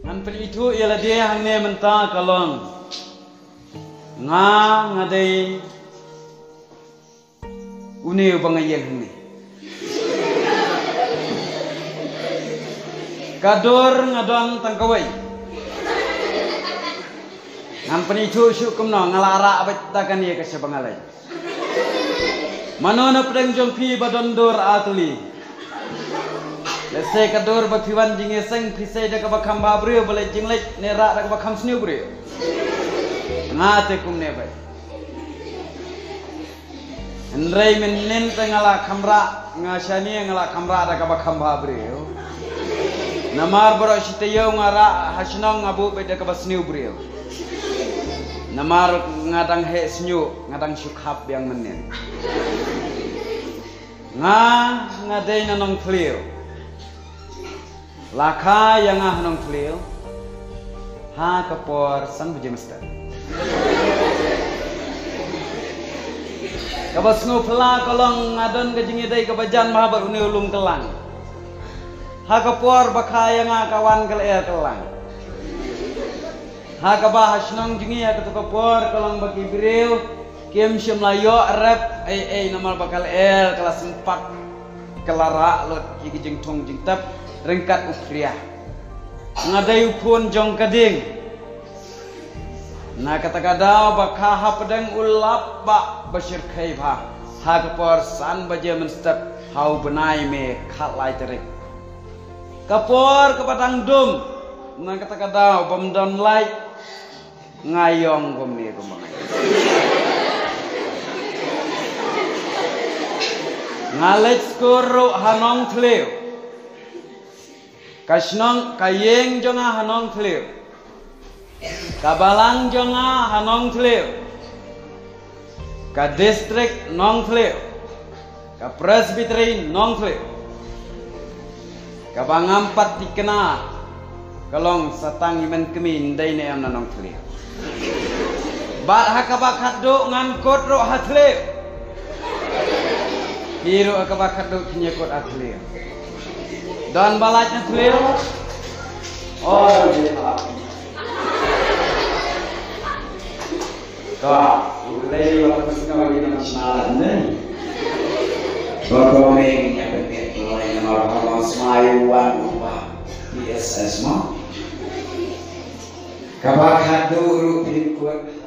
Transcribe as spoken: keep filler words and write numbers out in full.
Ngan pynithuh ïa lade hangne mynta ka long, nga, nga dei une uba nga ïeng hangne. Ka dur nga don tang kawei. Ngan pynithuh shuh kumno, nga la rah beit da kane ka shaba nga leit. Mano na pdeng jong phi ba don dur ar tylli? Lehse ka dur ba phi wan jingïaseng phi sei da kaba kham bha briew, ba leit jingleit ne rah da kaba kham sniew briew. Nga te kumne beit. Hynrei mynnin te nga la kham rah, nga shane nga la kham rah da kaba kham bha briew. Namar baroh shi taïew nga rah ha shnong nga buh beit da kaba sniew briew. Namar nga dang heh shñiuh, nga dang shu khap biang mynnin. Nga, nga dei na Nongthliew. La kha ïa nga ha Nongthliew ha ka por san baje mynstep. Kaba sngewphylla ka long nga don ka jingïadei kaba jan bha bad une u lum kyllang. Ha ka por ba kha ïa nga ka wan ka lyer kyllang. Ha kaba ha shnong jong ngi ha kato ka por ka long ba ki briew kim shym la ïoh rep ei ei namar ba ka lyer ka la sympat, ka la rah lut ïa ki jingthung jingtep ryngkat u phria. Nga dei u phone jong ka dieng. Na kata ka daw ba kha hapdeng u lap ba, ba shyrkhei bha ha ka por san baje mynstep ha u bnai May khatlai tarik. Ka por kaba dang dum, na kata ka daw bym don light. Nga ïong kumne kumba nga ïong. Nga leit skul ruh ha Nongthliew. Ka shnong ka ïing jong nga ha Nongthliew. Ka balang jong nga ha Nongthliew. Ka district Nongthliew. Ka Presbytery Nongthliew. Kaba ngam pat thikna ka long sa tang i men kmie ndei ne em na Nongthliew. Bad ha kaba khatduh ngan kut ruh ha Thliew. Hi ruh ha kaba khatduh kin ïa kut ha Thliew. Don ba lait na Thliew? Oh, ïa. Ka, u Blei u la pynsngew ïa ki nongshna lade. Ba ko meng ïa pynbeit Blei namar ba ka long smai u wan u ba. Yes, yes, ma. Kaba khatduh ruh phin kut.